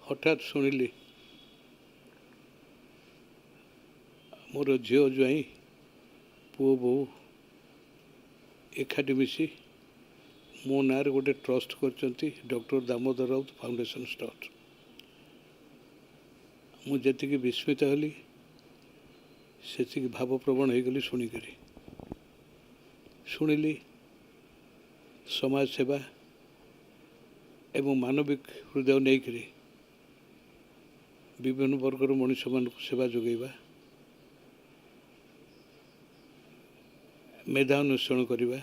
ହଠାତ୍ ଶୁଣିଲି, ମୋର ଝିଅ ଜ୍ୱାଇଁ ପୁଅ ବୋହୂ ଏକାଠି ମିଶି ମୋ ନାଁରେ ଗୋଟେ ଟ୍ରଷ୍ଟ କରିଛନ୍ତି, doctor Damodar Raut foundation trust. ମୁଁ ଯେତିକି ବିସ୍ମିତ ହେଲି, ସେତିକି ଭାବପ୍ରବଣ ହେଇଗଲି ଶୁଣିକରି। ଶୁଣିଲି ସମାଜ ସେବା ଏବଂ ମାନବିକ ହୃଦୟ ନେଇକରି ବିଭିନ୍ନ ବର୍ଗର ମଣିଷମାନଙ୍କୁ ସେବା ଯୋଗାଇବା, ମେଧା ଅନ୍ୱେଷଣ କରିବା,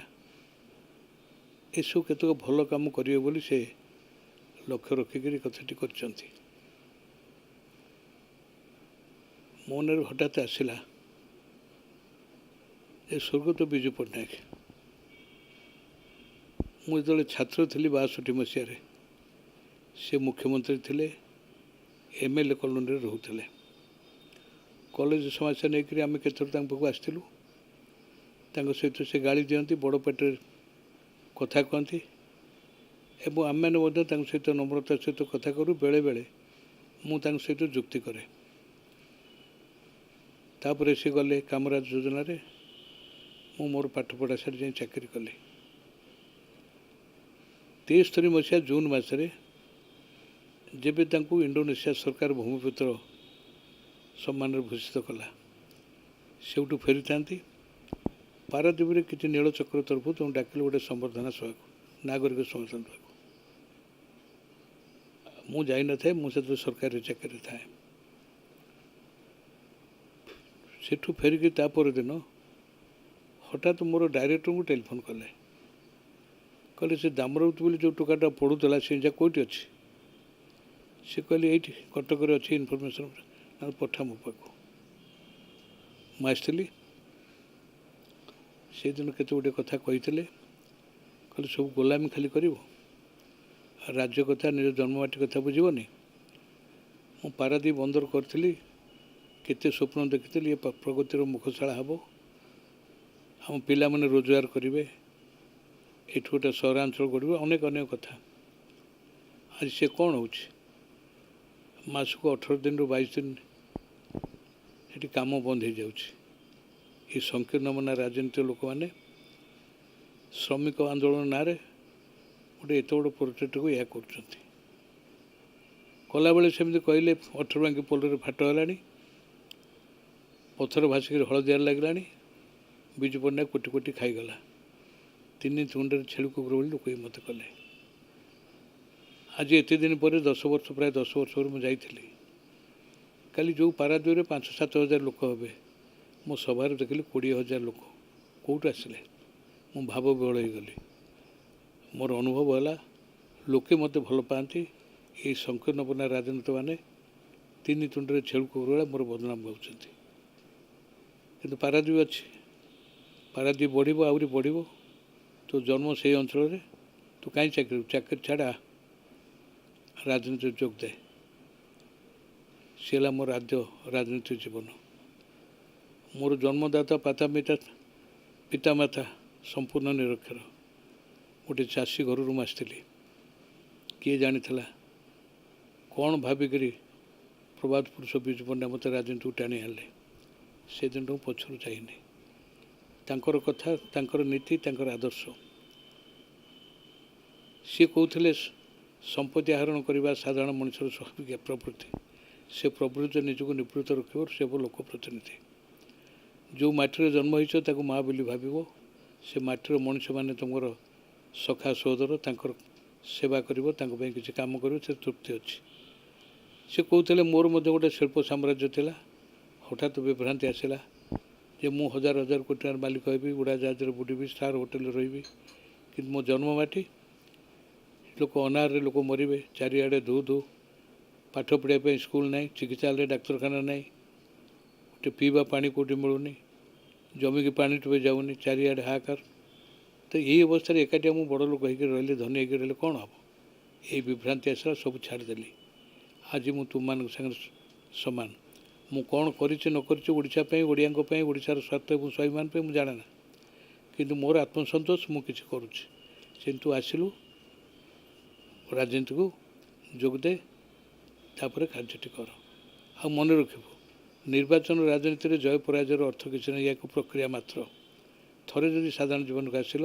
ଏସବୁ କେତେକ ଭଲ କାମ କରିବେ ବୋଲି ସେ ଲକ୍ଷ୍ୟ ରଖିକରି କଥାଟି କରିଛନ୍ତି। ମନରେ ହଠାତ୍ ଆସିଲା ଯେ ସ୍ୱର୍ଗତ ବିଜୁ ପଟ୍ଟନାୟକ, ମୁଁ ଯେତେବେଳେ ଛାତ୍ର ଥିଲି 62 ମସିହାରେ, ସେ ମୁଖ୍ୟମନ୍ତ୍ରୀ ଥିଲେ, ଏମ୍ ଏଲ୍ ଏ କଲୋନୀରେ ରହୁଥିଲେ। କଲେଜ ସମସ୍ୟା ନେଇକରି ଆମେ କେତେଥର ତାଙ୍କ ପାଖକୁ ଆସିଥିଲୁ। ତାଙ୍କ ସହିତ ସେ ଗାଳି ଦିଅନ୍ତି, ବଡ଼ ପାଟିରେ କଥା କୁହନ୍ତି ଏବଂ ଆମେମାନେ ମଧ୍ୟ ତାଙ୍କ ସହିତ ନମ୍ରତା ସହିତ କଥା କରୁ। ବେଳେବେଳେ ମୁଁ ତାଙ୍କ ସହିତ ଯୁକ୍ତି କରେ। ତାପରେ ସେ ଗଲେ କାମରାଜ ଯୋଜନାରେ, ମୁଁ ମୋର ପାଠପଢ଼ା ସାରି ଯାଇ ଚାକିରି କଲି। 73 ମସିହା ଜୁନ୍ ମାସରେ ଯେବେ ତାଙ୍କୁ ଇଣ୍ଡୋନେସିଆ ସରକାର ଭୂମିପୁତ୍ର ସମ୍ମାନରେ ଭୂଷିତ କଲା, ସେଇଠୁ ଫେରିଥାନ୍ତି, ପାରାଦ୍ୱୀପରେ କିଛି ନୀଳଚକ୍ର ତରଫରୁ ତାଙ୍କୁ ଡାକିଲେ ଗୋଟେ ସମ୍ବର୍ଦ୍ଧନା ସଭାକୁ, ନାଗରିକ ସମ୍ବର୍ଦ୍ଧନା ସଭାକୁ। ମୁଁ ଯାଇନଥାଏ, ମୁଁ ସେତେବେଳେ ସରକାରୀ ଚାକିରିରେ ଥାଏ। ସେଠୁ ଫେରିକି ତା ପରଦିନ ହଠାତ୍ ମୋର ଡାଇରେକ୍ଟରଙ୍କୁ ଟେଲିଫୋନ୍ କଲେ। କହିଲେ, ସେ ଦାମରାଉତ ବୋଲି ଯେଉଁ ଟୋକାଟା ପଢ଼ୁଥିଲା, ସେ ଯା କେଉଁଠି ଅଛି? ସେ କହିଲେ, ଏଇଠି କଟକରେ ଅଛି, ଇନଫର୍ମେସନ୍ ପଠା ମୋ ପାଖକୁ। ମୁଁ ଆସିଥିଲି। ସେଇଦିନ କେତେ ଗୁଡ଼ିଏ କଥା କହିଥିଲେ। କହିଲେ, ସବୁ ଗୋଲାମୀ ଖାଲି କରିବ, ଆଉ ରାଜ୍ୟ କଥା, ନିଜ ଜନ୍ମମାଟି କଥା ବୁଝିବନି। ମୁଁ ପାରାଦ୍ୱୀପ ବନ୍ଦର କରିଥିଲି, କେତେ ସ୍ୱପ୍ନ ଦେଖିଥିଲି, ଏ ପ୍ରଗତିର ମୁଖଶାଳା ହେବ, ଆମ ପିଲାମାନେ ରୋଜଗାର କରିବେ, ଏଠୁ ଗୋଟେ ସହରାଞ୍ଚଳ ଗଢ଼ିବ, ଅନେକ ଅନେକ କଥା। ଆଜି ସେ କ'ଣ ହେଉଛି? ମାସକୁ 18 ଦିନରୁ 22 ଦିନ ସେଠି କାମ ବନ୍ଦ ହେଇଯାଉଛି। ଏ ସଂକୀର୍ଣ୍ଣ ମନା ରାଜନୀତି ଲୋକମାନେ ଶ୍ରମିକ ଆନ୍ଦୋଳନ ନାଁରେ ଗୋଟେ ଏତେ ବଡ଼ ପ୍ରୋଜେକ୍ଟକୁ ଏହା କରୁଛନ୍ତି। କଲାବେଳେ ସେମିତି କହିଲେ, ଅଠରବାଙ୍କି ପୋଲରେ ଫାଟ ହେଲାଣି, ପଥର ଭାସିକିରି ହଳଦିଆ ଲାଗିଲାଣି, ବିଜୁ ପଟ୍ଟନାୟକ କୋଟି କୋଟି ଖାଇଗଲା, ତିନି ତୁଣ୍ଡରେ ଛେଳି କୁକୁର ଭଳି ଲୋକ ମୋତେ କଲେ। ଆଜି ଏତେ ଦିନ ପରେ, 10 ବର୍ଷ, ପ୍ରାୟ 10 ବର୍ଷ ପରେ ମୁଁ ଯାଇଥିଲି। କାଲି ଯେଉଁ ପାରାଦ୍ୱୀପରେ 5-7 ହଜାର ଲୋକ ହେବେ, ମୋ ସଭାରେ ଦେଖିଲି 20,000 ଲୋକ। କେଉଁଠୁ ଆସିଲେ? ମୁଁ ଭାବ ବିହ୍ୱଳ ହେଇଗଲି। ମୋର ଅନୁଭବ ହେଲା, ଲୋକେ ମୋତେ ଭଲ ପାଆନ୍ତି। ଏଇ ସଂକୀର୍ଣ୍ଣପନା ରାଜନୀତିମାନେ ତିନି ତୁଣ୍ଡରେ ଛେଳି କୁକୁର ଭଳିଆ ମୋର ବଦନାମ ଗାଉଛନ୍ତି। କିନ୍ତୁ ପାରାଦ୍ୱୀପ ଅଛି, ପାରାଦ୍ୱୀପ ବଢ଼ିବ, ଆହୁରି ବଢ଼ିବ। ତୋ ଜନ୍ମ ସେଇ ଅଞ୍ଚଳରେ, ତୁ କାହିଁ ଚାକିରି ଚାକିରି ଛାଡ଼ା, ରାଜନୀତିରେ ଯୋଗ ଦେ। ସେ ହେଲା ମୋର ଆଦ୍ୟ ରାଜନୀତି ଜୀବନ। ମୋର ଜନ୍ମଦାତା ପିତାମାତା ସମ୍ପୂର୍ଣ୍ଣ ନିରକ୍ଷର। ଗୋଟେ ଚାଷୀ ଘରରୁ ମୁଁ ଆସିଥିଲି। କିଏ ଜାଣିଥିଲା କ'ଣ ଭାବିକରି ପ୍ରବାଦ ପୁରୁଷ ବିଜୁ ପଟ୍ଟନାୟକ ମୋତେ ରାଜନୀତିକୁ ଟାଣି ଆଣିଲେ। ସେଦିନଠୁ ମୁଁ ପଛରୁ ଚାହିଁନି। ତାଙ୍କର କଥା, ତାଙ୍କର ନୀତି, ତାଙ୍କର ଆଦର୍ଶ। ସିଏ କହୁଥିଲେ, ସମ୍ପତ୍ତି ଆହରଣ କରିବା ସାଧାରଣ ମଣିଷର ସ୍ୱାଭାବିକ ପ୍ରବୃତ୍ତି। ସେ ପ୍ରବୃତ୍ତି ନିଜକୁ ନିବୃତ୍ତ ରଖିବ, ସେ ହେବ ଲୋକ ପ୍ରତିନିଧି। ଯେଉଁ ମାଟିରେ ଜନ୍ମ ହେଇଛ, ତାକୁ ମା ବୋଲି ଭାବିବ। ସେ ମାଟିର ମଣିଷମାନେ ତୁମର ସଖା ସହୋଦର, ତାଙ୍କର ସେବା କରିବ, ତାଙ୍କ ପାଇଁ କିଛି କାମ କରିବ, ସେ ତୃପ୍ତି ଅଛି। ସେ କହୁଥିଲେ, ମୋର ମଧ୍ୟ ଗୋଟେ ଶିଳ୍ପ ସାମ୍ରାଜ୍ୟ ଥିଲା, ହଠାତ୍ ବିଭ୍ରାନ୍ତି ଆସିଲା ଯେ ମୁଁ ହଜାର ହଜାର କୋଟି ଟଙ୍କାର ମାଲିକ ହେବି, ଉଡ଼ାଜାହାଜରେ ବୁଡ଼ିବି, ଷ୍ଟାର ହୋଟେଲରେ ରହିବି, କିନ୍ତୁ ମୋ ଜନ୍ମ ମାଟି ଲୋକ ଅନାହାରରେ ଲୋକ ମରିବେ, ଚାରିଆଡ଼େ ଧୁ ଧୁ, ପାଠ ପଢ଼ିବା ପାଇଁ ସ୍କୁଲ ନାହିଁ, ଚିକିତ୍ସାଳୟ ଡାକ୍ତରଖାନା ନାହିଁ, ଗୋଟେ ପିଇବା ପାଣି କେଉଁଠି ମିଳୁନି, ଜମିକି ପାଣି ଟୋପେ ଯାଉନି, ଚାରିଆଡ଼େ ହାହାକାର। ତ ଏଇ ଅବସ୍ଥାରେ ଏକାଟିଆ ମୁଁ ବଡ଼ ଲୋକ ହେଇକି ରହିଲେ, ଧନୀ ହେଇକି ରହିଲେ କ'ଣ ହେବ? ଏଇ ବିଭ୍ରାନ୍ତି ଆସିଲା, ସବୁ ଛାଡ଼ିଦେଲି। ଆଜି ମୁଁ ତୁମମାନଙ୍କ ସାଙ୍ଗରେ ସମାନ। ମୁଁ କ'ଣ କରିଛି ନ କରିଛି ଓଡ଼ିଶା ପାଇଁ, ଓଡ଼ିଆଙ୍କ ପାଇଁ, ଓଡ଼ିଶାର ସ୍ୱାର୍ଥ ଏବଂ ସ୍ୱାଭିମାନ ପାଇଁ, ମୁଁ ଜାଣେ ନା। କିନ୍ତୁ ମୋର ଆତ୍ମସନ୍ତୋଷ, ମୁଁ କିଛି କରୁଛି। ସେମିତି ଆସିଲୁ, ରାଜନୀତିକୁ ଯୋଗ ଦେ। ତାପରେ କାର୍ଯ୍ୟଟି କର। ଆଉ ମନେ ରଖିବୁ, ନିର୍ବାଚନ ରାଜନୀତିରେ ଜୟ ପରାଜୟର ଅର୍ଥ କିଛି ନାହିଁ, ଏହା ଏକ ପ୍ରକ୍ରିୟା ମାତ୍ର। ଥରେ ଯଦି ସାଧାରଣ ଜୀବନକୁ ଆସିଲ,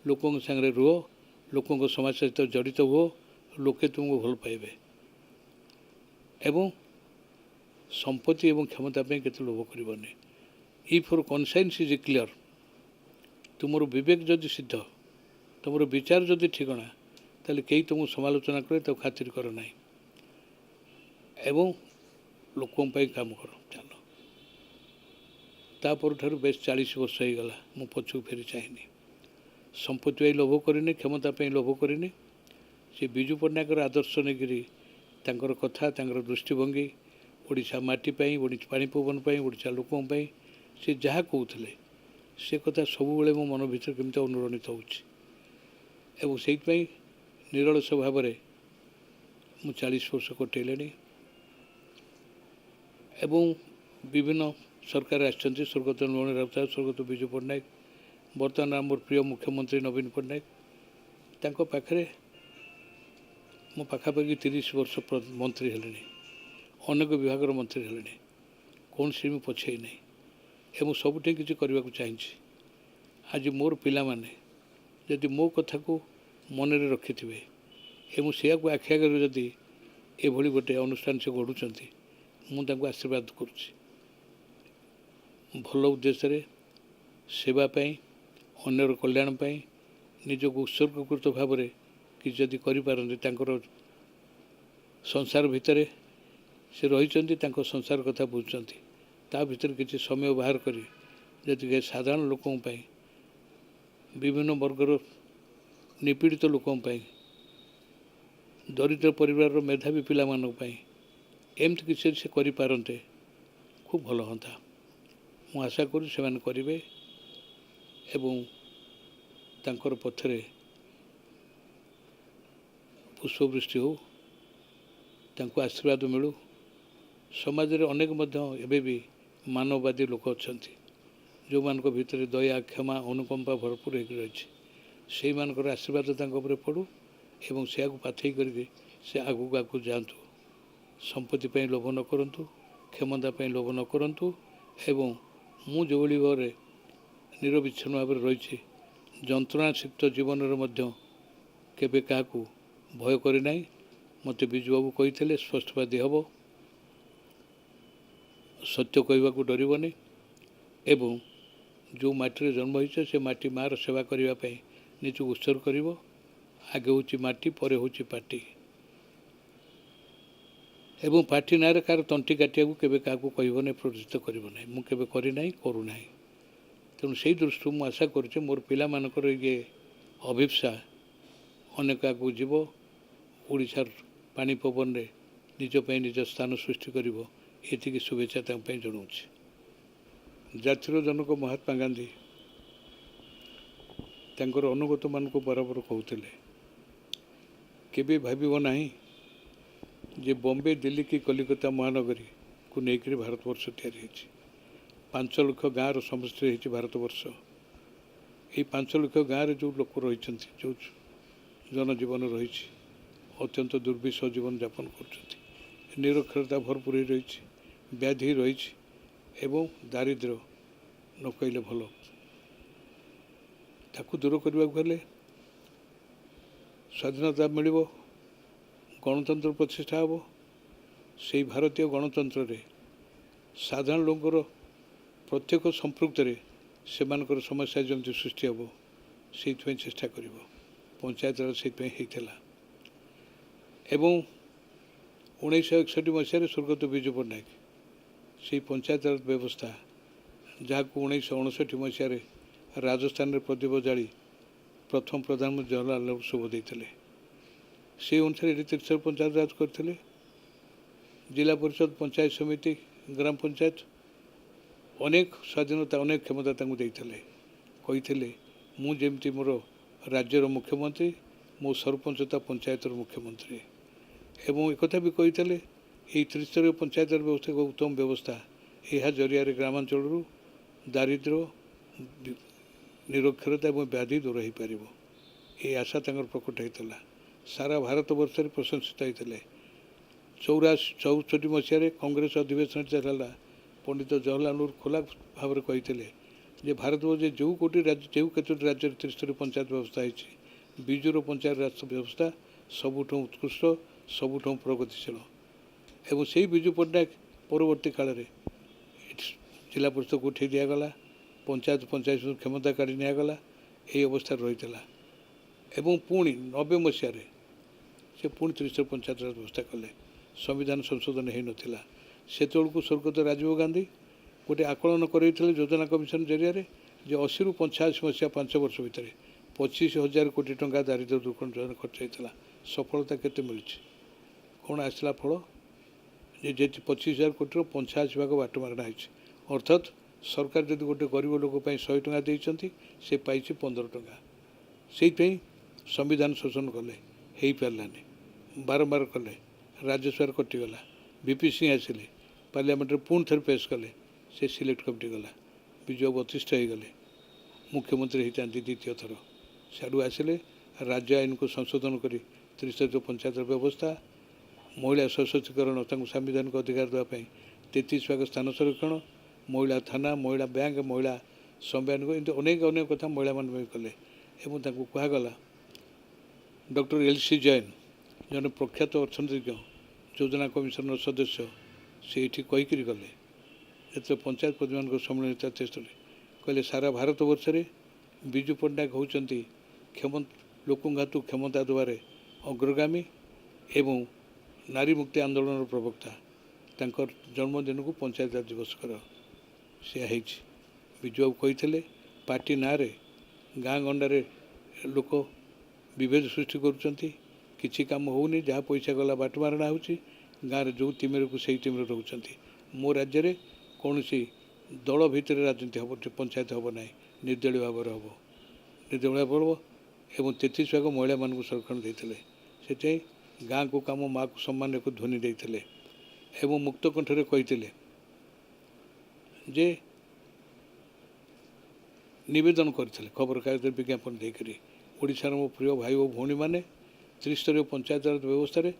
ଲୋକଙ୍କ ସାଙ୍ଗରେ ରୁହ, ଲୋକଙ୍କ ସମାଜ ସହିତ ଜଡ଼ିତ ହୁଅ, ଲୋକେ ତୁମକୁ ଭଲ ପାଇବେ। ଏବଂ ସମ୍ପତ୍ତି ଏବଂ କ୍ଷମତା ପାଇଁ କେତେ ଲୋଭ କରିବନି। If your conscience is clear, ତୁମର ବିବେକ ଯଦି ସିଦ୍ଧ, ତୁମର ବିଚାର ଯଦି ଠିକଣା, ତାହେଲେ କେହି ତୁମକୁ ସମାଲୋଚନା କଲେ ତାକୁ ଖାତିର କର ନାହିଁ ଏବଂ ଲୋକଙ୍କ ପାଇଁ କାମ କର, ଚାଲ। ତା ପରଠାରୁ ବେଶ 40 ବର୍ଷ ହେଇଗଲା, ମୁଁ ପଛକୁ ଫେରି ଚାହିଁନି। ସମ୍ପତ୍ତି ପାଇଁ ଲୋଭ କରିନି, କ୍ଷମତା ପାଇଁ ଲୋଭ କରିନି। ସେ ବିଜୁ ପଟ୍ଟନାୟକର ଆଦର୍ଶ ନେଇକରି, ତାଙ୍କର କଥା, ତାଙ୍କର ଦୃଷ୍ଟିଭଙ୍ଗୀ, ଓଡ଼ିଶା ମାଟି ପାଇଁ, ଓଡ଼ିଶା ପାଣି ପବନ ପାଇଁ, ଓଡ଼ିଶା ଲୋକଙ୍କ ପାଇଁ ସେ ଯାହା କହୁଥିଲେ, ସେ କଥା ସବୁବେଳେ ମୋ ମନ ଭିତରେ କେମିତି ଅନୁରଣିତ ହେଉଛି ଏବଂ ସେଇଥିପାଇଁ ନିରଳସ ଭାବରେ ମୁଁ 40 ବର୍ଷ କଟେଇଲେଣି। ଏବଂ ବିଭିନ୍ନ ସରକାର ଆସିଛନ୍ତି, ସ୍ୱର୍ଗତ ନଳିନୀ ରାଉତରାୟ, ସ୍ୱର୍ଗତ ବିଜୁ ପଟ୍ଟନାୟକ, ବର୍ତ୍ତମାନ ଆମର ପ୍ରିୟ ମୁଖ୍ୟମନ୍ତ୍ରୀ ନବୀନ ପଟ୍ଟନାୟକ, ତାଙ୍କ ପାଖରେ ମୁଁ ପାଖାପାଖି 30 ବର୍ଷ ମନ୍ତ୍ରୀ ହେଲିଣି, ଅନେକ ବିଭାଗର ମନ୍ତ୍ରୀ ହେଲିଣି, କୌଣସି ମୁଁ ପଛେଇ ନାହିଁ ଏବଂ ସବୁଠି କିଛି କରିବାକୁ ଚାହିଁଛି। ଆଜି ମୋର ପିଲାମାନେ ଯଦି ମୋ କଥାକୁ ମନରେ ରଖିଥିବେ ଏବଂ ସେଇଆକୁ ଆଖି ଆଗରେ ଯଦି ଏଭଳି ଗୋଟେ ଅନୁଷ୍ଠାନ ସେ ଗଢ଼ୁଛନ୍ତି, ମୁଁ ତାଙ୍କୁ ଆଶୀର୍ବାଦ କରୁଛି। ଭଲ ଉଦ୍ଦେଶ୍ୟରେ, ସେବା ପାଇଁ, ଅନ୍ୟର କଲ୍ୟାଣ ପାଇଁ ନିଜକୁ ଉତ୍ସର୍ଗୀକୃତ ଭାବରେ କିଛି ଯଦି କରିପାରନ୍ତି, ତାଙ୍କର ସଂସାର ଭିତରେ ସେ ରହିଛନ୍ତି, ତାଙ୍କ ସଂସାର କଥା ବୁଝୁଛନ୍ତି, ତା ଭିତରେ କିଛି ସମୟ ବାହାର କରି ଯଦି ସାଧାରଣ ଲୋକଙ୍କ ପାଇଁ, ବିଭିନ୍ନ ବର୍ଗର ନିପୀଡ଼ିତ ଲୋକଙ୍କ ପାଇଁ, ଦରିଦ୍ର ପରିବାରର ମେଧାବୀ ପିଲାମାନଙ୍କ ପାଇଁ ଏମିତି କିଛି ଯଦି ସେ କରିପାରନ୍ତେ, ଖୁବ୍ ଭଲ ହୁଅନ୍ତା। ମୁଁ ଆଶା କରୁଛି ସେମାନେ କରିବେ ଏବଂ ତାଙ୍କର ପଥରେ ପୁଷ୍ପବୃଷ୍ଟି ହେଉ, ତାଙ୍କୁ ଆଶୀର୍ବାଦ ମିଳୁ। ସମାଜରେ ଅନେକ ମଧ୍ୟ ଏବେ ବି ମାନବବାଦୀ ଲୋକ ଅଛନ୍ତି, ଯେଉଁମାନଙ୍କ ଭିତରେ ଦୟା, କ୍ଷମା, ଅନୁକମ୍ପା ଭରପୁର ହେଇକି ରହିଛି। ସେଇମାନଙ୍କର ଆଶୀର୍ବାଦ ତାଙ୍କ ଉପରେ ପଡ଼ୁ ଏବଂ ସେୟାକୁ ପାଥେଇ କରିକି ସେ ଆଗକୁ ଆଗକୁ ଯାଆନ୍ତୁ। ସମ୍ପତ୍ତି ପାଇଁ ଲୋଭ ନ କରନ୍ତୁ, କ୍ଷମତା ପାଇଁ ଲୋଭ ନ କରନ୍ତୁ। ଏବଂ ମୁଁ ଯେଉଁଭଳି ଭାବରେ ନିରବିଚ୍ଛିନ୍ନ ଭାବରେ ରହିଛି, ଯନ୍ତ୍ରଣା ସିକ୍ତ ଜୀବନରେ ମଧ୍ୟ କେବେ କାହାକୁ ଭୟ କରିନାହିଁ। ମୋତେ ବିଜୁବାବୁ କହିଥିଲେ, ସ୍ପଷ୍ଟବାଦୀ ହେବ, ସତ୍ୟ କହିବାକୁ ଡରିବନି ଏବଂ ଯେଉଁ ମାଟିରେ ଜନ୍ମ ହେଇଛ, ସେ ମାଟି ମାଆର ସେବା କରିବା ପାଇଁ ନିଜକୁ ଉତ୍ସର୍ଗ କରିବ। ଆଗେ ହେଉଛି ମାଟି, ପରେ ହେଉଛି ପାର୍ଟି। ଏବଂ ପାର୍ଟି ନାଁରେ କାହାର ତଣ୍ଟି କାଟିବାକୁ କେବେ କାହାକୁ କହିବ ନାହିଁ, ପ୍ରୋତ୍ସାହିତ କରିବ ନାହିଁ। ମୁଁ କେବେ କରିନାହିଁ, କରୁନାହିଁ। ତେଣୁ ସେଇ ଦୃଷ୍ଟିରୁ ମୁଁ ଆଶା କରୁଛି, ମୋର ପିଲାମାନଙ୍କର ଇଏ ଅଭୀପ୍ସା ଅନେକ ଆଗକୁ ଯିବ, ଓଡ଼ିଶାର ପାଣି ପବନରେ ନିଜ ପାଇଁ ନିଜ ସ୍ଥାନ ସୃଷ୍ଟି କରିବ। ଏତିକି ଶୁଭେଚ୍ଛା ତାଙ୍କ ପାଇଁ ଜଣାଉଛି। ଜାତିର ଜନକ ମହାତ୍ମା ଗାନ୍ଧୀ ତାଙ୍କର ଅନୁଗତମାନଙ୍କୁ ବରାବର କହୁଥିଲେ, କେବେ ଭାବିବ ନାହିଁ ଯେ ବମ୍ବେ, ଦିଲ୍ଲୀ କି କଲିକତା ମହାନଗରୀକୁ ନେଇକରି ଭାରତବର୍ଷ ତିଆରି ହେଇଛି। 5 ଲକ୍ଷ ଗାଁର ସମଷ୍ଟି ହେଇଛି ଭାରତବର୍ଷ। ଏଇ 5 ଲକ୍ଷ ଗାଁରେ ଯେଉଁ ଲୋକ ରହିଛନ୍ତି, ଯେଉଁ ଜନଜୀବନ ରହିଛି, ଅତ୍ୟନ୍ତ ଦୁର୍ବିଷହ ଜୀବନଯାପନ କରୁଛନ୍ତି। ନିରକ୍ଷରତା ଭରପୁର ହେଇ ରହିଛି, ବ୍ୟାଧି ରହିଛି ଏବଂ ଦାରିଦ୍ର୍ୟ ନ କହିଲେ ଭଲ। ତାକୁ ଦୂର କରିବାକୁ ହେଲେ ସ୍ୱାଧୀନତା ମିଳିବ, ଗଣତନ୍ତ୍ର ପ୍ରତିଷ୍ଠା ହେବ। ସେଇ ଭାରତୀୟ ଗଣତନ୍ତ୍ରରେ ସାଧାରଣ ଲୋକଙ୍କର ପ୍ରତ୍ୟେକ ସମ୍ପୃକ୍ତରେ ସେମାନଙ୍କର ସମସ୍ୟା ଯେମିତି ସୃଷ୍ଟି ହେବ, ସେଇଥିପାଇଁ ଚେଷ୍ଟା କରିବ। ପଞ୍ଚାୟତରାଜ ସେଇଥିପାଇଁ ହେଇଥିଲା। ଏବଂ 1961 ମସିହାରେ ସ୍ୱର୍ଗତ ବିଜୁ ପଟ୍ଟନାୟକ ସେଇ ପଞ୍ଚାୟତରାଜ ବ୍ୟବସ୍ଥା, ଯାହାକୁ 1959 ମସିହାରେ ରାଜସ୍ଥାନରେ ପ୍ରଦୀପ ଜାଳି ପ୍ରଥମ ପ୍ରଧାନମନ୍ତ୍ରୀ ଜବାହରଲାଲ ନେହେରୁ ଶୁଭ ଦେଇଥିଲେ, ସେଇ ଅନୁସାରେ ଏଠି ତ୍ରିସ୍ତରୀୟ ପଞ୍ଚାୟତ ରାଜ କରିଥିଲେ। ଜିଲ୍ଲା ପରିଷଦ, ପଞ୍ଚାୟତ ସମିତି, ଗ୍ରାମ ପଞ୍ଚାୟତ, ଅନେକ ସ୍ୱାଧୀନତା, ଅନେକ କ୍ଷମତା ତାଙ୍କୁ ଦେଇଥିଲେ। କହିଥିଲେ, ମୁଁ ଯେମିତି ମୋର ରାଜ୍ୟର ମୁଖ୍ୟମନ୍ତ୍ରୀ, ମୋ ସରପଞ୍ଚ ତା ପଞ୍ଚାୟତର ମୁଖ୍ୟମନ୍ତ୍ରୀ। ଏବଂ ଏକଥା ବି କହିଥିଲେ, ଏହି ତ୍ରିସ୍ତରୀୟ ପଞ୍ଚାୟତର ବ୍ୟବସ୍ଥା ଏକ ଉତ୍ତମ ବ୍ୟବସ୍ଥା। ଏହା ଜରିଆରେ ଗ୍ରାମାଞ୍ଚଳରୁ ଦାରିଦ୍ର୍ୟ, ନିରକ୍ଷରତା ଏବଂ ବ୍ୟାଧି ଦୂର ହୋଇପାରିବ। ଏହି ଆଶା ତାଙ୍କର ପ୍ରକଟ ହୋଇଥିଲା, ସାରା ଭାରତବର୍ଷରେ ପ୍ରଶଂସିତ ହୋଇଥିଲେ। 84 64 ମସିହାରେ କଂଗ୍ରେସ ଅଧିବେଶନ ହେଲା, ପଣ୍ଡିତ ଜବାହରଲାଲ ନେହେରୁ ଖୋଲା ଭାବରେ କହିଥିଲେ ଯେ ଭାରତବର୍ଷରେ ଯେଉଁ କୋଟି ରାଜ୍ୟ, ଯେଉଁ କେତୋଟି ରାଜ୍ୟରେ ତ୍ରିସ୍ତରୀୟ ପଞ୍ଚାୟତ ବ୍ୟବସ୍ଥା ହେଇଛି, ବିଜୁର ପଞ୍ଚାୟତ ରାଜ ବ୍ୟବସ୍ଥା ସବୁଠୁ ଉତ୍କୃଷ୍ଟ, ସବୁଠୁ ପ୍ରଗତିଶୀଳ। ଏବଂ ସେଇ ବିଜୁ ପଟ୍ଟନାୟକ ପରବର୍ତ୍ତୀ କାଳରେ ଏଠି ଜିଲ୍ଲା ପରିଷଦକୁ ଉଠେଇ ଦିଆଗଲା, ପଞ୍ଚାୟତ ପଞ୍ଚାୟତ କ୍ଷମତା କାଢ଼ି ନିଆଗଲା, ଏହି ଅବସ୍ଥାରେ ରହିଥିଲା। ଏବଂ ପୁଣି 90 ମସିହାରେ ସେ ପୁଣି ତ୍ରିସ୍ତରୀୟ ପଞ୍ଚାୟତ ରାଜ ବ୍ୟବସ୍ଥା କଲେ। ସମ୍ବିଧାନ ସଂଶୋଧନ ହୋଇନଥିଲା ସେତେବେଳକୁ। ସ୍ୱର୍ଗତ ରାଜୀବ ଗାନ୍ଧୀ ଗୋଟେ ଆକଳନ କରାଇଥିଲେ ଯୋଜନା କମିଶନ ଜରିଆରେ ଯେ 80ରୁ 85 ମସିହା 5 ବର୍ଷ ଭିତରେ 25,000 କୋଟି ଟଙ୍କା ଦାରିଦ୍ର୍ୟ ଦୂରୀକରଣ ଯୋଜନା ଖର୍ଚ୍ଚ ହେଇଥିଲା। ସଫଳତା କେତେ ମିଳିଛି? କ'ଣ ଆସିଲା ଫଳ? ଯେ ଯେତେ 25,000 କୋଟିର 85 ଭାଗ ବାଟମାରଣା ହେଇଛି। ଅର୍ଥାତ୍ ସରକାର ଯଦି ଗୋଟେ ଗରିବ ଲୋକ ପାଇଁ 100 ଟଙ୍କା ଦେଇଛନ୍ତି, ସେ ପାଇଛି 15 ଟଙ୍କା। ସେଇଥିପାଇଁ ସମ୍ବିଧାନ ଶୋଷଣ କଲେ, ହେଇପାରିଲାନି। ବାରମ୍ବାର କଲେ, ରାଜ୍ୟସଭାରେ କଟିଗଲା। ଭିପି ସିଂ ଆସିଲେ, ପାର୍ଲାମେଣ୍ଟରେ ପୁଣି ଥରେ ପେଶ କଲେ, ସେ ସିଲେକ୍ଟ କମିଟି ଗଲା। ବିଜୁବାବୁ ଅତିଷ୍ଠ ହେଇଗଲେ। ମୁଖ୍ୟମନ୍ତ୍ରୀ ହେଇଥାନ୍ତି ଦ୍ୱିତୀୟ ଥର। ସିଆଡ଼ୁ ଆସିଲେ, ରାଜ୍ୟ ଆଇନକୁ ସଂଶୋଧନ କରି ତ୍ରିସ୍ତରୀୟ ପଞ୍ଚାୟତର ବ୍ୟବସ୍ଥା, ମହିଳା ସଶକ୍ତିକରଣ, ତାଙ୍କୁ ସାମ୍ବିଧାନିକ ଅଧିକାର ଦେବା ପାଇଁ 33 ଭାଗ ସ୍ଥାନ ସଂରକ୍ଷଣ, ମହିଳା ଥାନା, ମହିଳା ବ୍ୟାଙ୍କ, ମହିଳା ସମ୍ବିଧାନିକ, ଏମିତି ଅନେକ ଅନେକ କଥା ମହିଳାମାନଙ୍କ ପାଇଁ କଲେ। ଏବଂ ତାଙ୍କୁ କୁହାଗଲା, ଡକ୍ଟର ଏଲ୍ ସି ଜୈନ, ଜଣେ ପ୍ରଖ୍ୟାତ ଅର୍ଥନୀତିଜ୍ଞ, ଯୋଜନା କମିଶନର ସଦସ୍ୟ, ସେ ଏଇଠି କହିକିରି ଗଲେ ଯେତେବେଳେ ପଞ୍ଚାୟତ ପ୍ରତିନିଧିମାନଙ୍କ ସମ୍ମିଳନୀ ତେସ୍ତରୀ, କହିଲେ ସାରା ଭାରତବର୍ଷରେ ବିଜୁ ପଟ୍ଟନାୟକ ହେଉଛନ୍ତି ଲୋକଙ୍କ ହାତକୁ କ୍ଷମତା ଦେବାରେ ଅଗ୍ରଗାମୀ ଏବଂ ନାରୀ ମୁକ୍ତି ଆନ୍ଦୋଳନର ପ୍ରବକ୍ତା। ତାଙ୍କର ଜନ୍ମଦିନକୁ ପଞ୍ଚାୟତ ରାଜ ଦିବସ କର। ସେୟା ହେଇଛି। ବିଜୁବାବୁ କହିଥିଲେ, ପାର୍ଟି ନାଁରେ ଗାଁ ଗଣ୍ଡାରେ ଲୋକ ବିଭେଦ ସୃଷ୍ଟି କରୁଛନ୍ତି, କିଛି କାମ ହେଉନି, ଯାହା ପଇସା ଗଲା ବାଟମାରଣା ହେଉଛି, ଗାଁରେ ଯେଉଁ ତିମିରକୁ ସେଇ ତିମିର ରହୁଛନ୍ତି। ମୋ ରାଜ୍ୟରେ କୌଣସି ଦଳ ଭିତରେ ରାଜନୀତି ହେବ, ପଞ୍ଚାୟତ ହେବ ନାହିଁ, ନିର୍ଦ୍ଦଳୀୟ ଭାବରେ ହେବ, ନିର୍ଦ୍ଦଳୀୟ ଭାବରେ ହେବ। ଏବଂ 33 ଭାଗ ମହିଳାମାନଙ୍କୁ ସଂରକ୍ଷଣ ଦେଇଥିଲେ। ସେଥିପାଇଁ ଗାଁକୁ କାମ, ମାଆକୁ ସମ୍ମାନ ଏକ ଧ୍ୱନି ଦେଇଥିଲେ ଏବଂ ମୁକ୍ତ କଣ୍ଠରେ କହିଥିଲେ ଯେ, ନିବେଦନ କରିଥିଲେ ଖବରକାଗଜରେ ବିଜ୍ଞାପନ ଦେଇକରି, ଓଡ଼ିଶାର ମୋ ପ୍ରିୟ ଭାଇ ଓ ଭଉଣୀମାନେ, ତ୍ରିସ୍ତରୀୟ ପଞ୍ଚାୟତ ରାଜ ବ୍ୟବସ୍ଥାରେ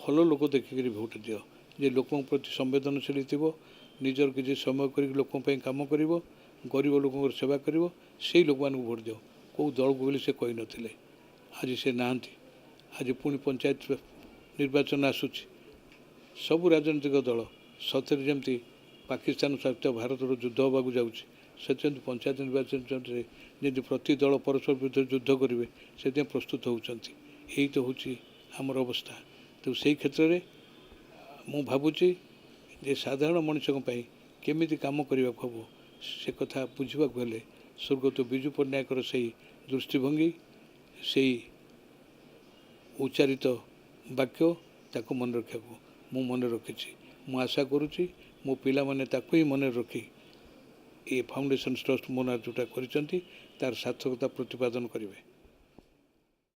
ଭଲ ଲୋକ ଦେଖିକରି ଭୋଟ ଦିଅ, ଯେ ଲୋକଙ୍କ ପ୍ରତି ସମ୍ବେଦନଶୀଳ ଥିବ, ନିଜର କିଛି ସମୟ କରିକି ଲୋକଙ୍କ ପାଇଁ କାମ କରିବ, ଗରିବ ଲୋକଙ୍କର ସେବା କରିବ, ସେଇ ଲୋକମାନଙ୍କୁ ଭୋଟ ଦିଅ। କେଉଁ ଦଳକୁ ବୋଲି ସେ କହିନଥିଲେ। ଆଜି ସେ ନାହାନ୍ତି। ଆଜି ପୁଣି ପଞ୍ଚାୟତ ନିର୍ବାଚନ ଆସୁଛି। ସବୁ ରାଜନୈତିକ ଦଳ ସତରେ ଯେମିତି ପାକିସ୍ତାନ ସହିତ ଭାରତର ଯୁଦ୍ଧ ହେବାକୁ ଯାଉଛି, ସେଥିପାଇଁ ପଞ୍ଚାୟତ ନିର୍ବାଚନରେ ଯେମିତି ପ୍ରତି ଦଳ ପରସ୍ପର ବିରୁଦ୍ଧରେ ଯୁଦ୍ଧ କରିବେ, ସେଥିପାଇଁ ପ୍ରସ୍ତୁତ ହେଉଛନ୍ତି। ଏଇ ତ ହେଉଛି ଆମର ଅବସ୍ଥା। ତେଣୁ ସେଇ କ୍ଷେତ୍ରରେ ମୁଁ ଭାବୁଛି ଯେ ସାଧାରଣ ମଣିଷଙ୍କ ପାଇଁ କେମିତି କାମ କରିବାକୁ ହେବ, ସେ କଥା ବୁଝିବାକୁ ହେଲେ ସ୍ୱର୍ଗତ ବିଜୁ ପଟ୍ଟନାୟକର ସେଇ ଦୃଷ୍ଟିଭଙ୍ଗୀ, ସେଇ ଉଚ୍ଚାରିତ ବାକ୍ୟ, ତାକୁ ମନେ ରଖିବାକୁ ମୁଁ ମନେ ରଖିଛି। ମୁଁ ଆଶା କରୁଛି ମୋ ପିଲାମାନେ ତାକୁ ହିଁ ମନେ ରଖି ଏ ଫାଉଣ୍ଡେସନ୍ ଟ୍ରଷ୍ଟ ମୋ ନାଁ ଯେଉଁଟା କରିଛନ୍ତି, ତାର ସାର୍ଥକତା ପ୍ରତିପାଦନ କରିବେ।